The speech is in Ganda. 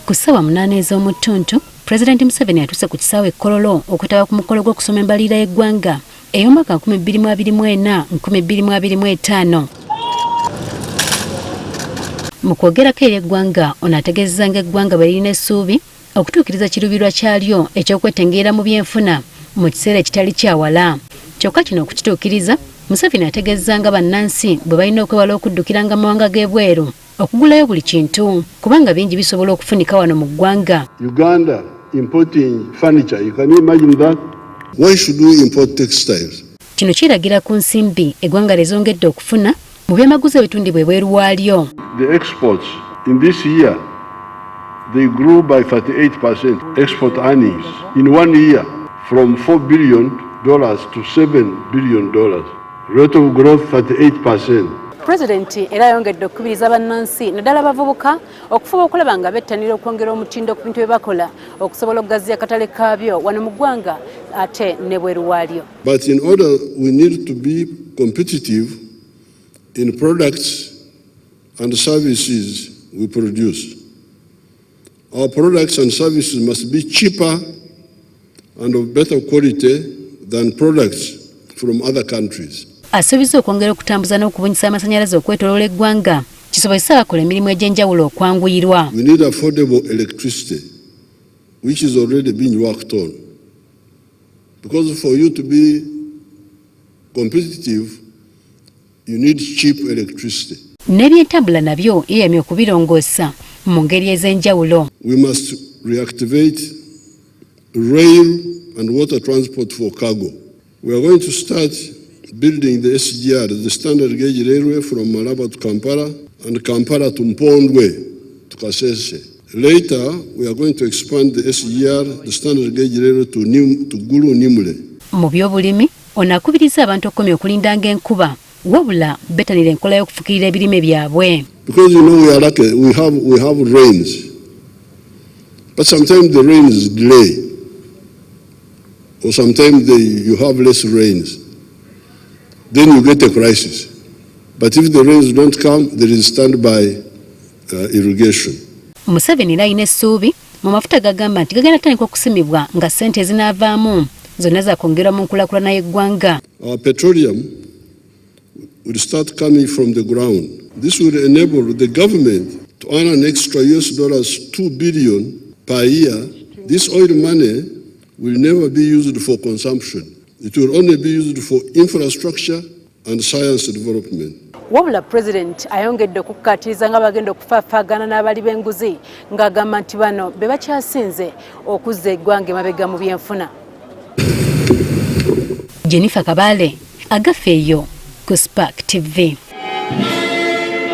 Ku ssaawa 8 ez'omu ttuntu, Pulezidenti Museveni atuuse ku kisaawe e Kololo okwetaba ku mukolo gw'okusoma embalirira y'eggwanga ey'omwaka 2024 2025. Mu kwogerako eri eggwanga, ono ategeezezza ng'eggwanga bwe lirina essuubi okutuukiriza kiruubirwa kyalyo eky'okwetengerera mu byenfuna mu kiseera ekitali kya wala. Kyokka kino okukituukiriza, Museveni ategeezezza nga bannansi bwe balina okwewala okuddukiranga amawanga g'ebweru okugulayo buli kintu kubanga bingi bisobola okufunika wano mu ggwanga. Uganda importing furniture, you can imagine that? Why should we import textiles? Kino kiragira ku nsimbi eggwanga lye zongedde okufuna mu byamaguzi ebitundibwa ebweru waalyo. The exports in this year, they grew by 38% export earnings in one year from $4 billion to $7 billion. Rate of growth 38%. Pulezidenti era ayongedde okukubiriza bannansi, naddala abavubuka, okufuba okulaba nga bettanira okwongera omutindo ku bintu bye bakola okusobola okugaziya akatale kaabyo wano mu ggwanga ate ne bweru waalyo. But in order, we need to be competitive in products and services we produce. Our products and services must be cheaper and of better quality than products from other countries. Asuubizza okwongera okutambuza n'okubunyisa amasannyalaze okwetooloola eggwanga kisobozese abakola emirimu egy'enjawulo okwanguyirwa. We need affordable electricity, which is already being worked on. Because for you to be competitive, you need cheap electricity. N'ebyentambula nabyo yeeyamye okubirongoosa mu ngeri ez'enjawulo. We must reactivate rail and water transport for cargo. We are going to start building the SGR, the standard gauge railway from Malaba to Kampala and Kampala to Mpondwe to Kasese. Later, we are going to expand the SGR, the standard gauge railway to Gulu Nimule. Mu byobulimi, ono akubiriza abantu okukomya okulindanga enkuba, wabula bettanira enkola y'okufukirira ebirime byabwe. Because we are lucky, we have rains. But sometimes the rains delay. Or sometimes you have less rains. Then you get a crisis. But if the rains don't come, there is standby irrigation. Museveni era alina essuubi mu mafuta gagamba nti gagenda kutandika okusimibwa nga ssente ezinaavaamu zonna zakwongerwa mu nkulaakulana y'eggwanga. Our petroleum will start coming from the ground. This will enable the government to earn an extra US dollars 2 billion per year. This oil money will never be used for consumption. It will only be used for infrastructure and science development. Wabula Pulezidenti ayongedde okukkaatiriza nga bagenda okufaafaagana n'abali b'enguzi, ng'agamba nti bano be bakyasinze okuzza eggwanga emabega mu byenfuna. Jennifer Kabale, Agafeeyo ku Spark TV.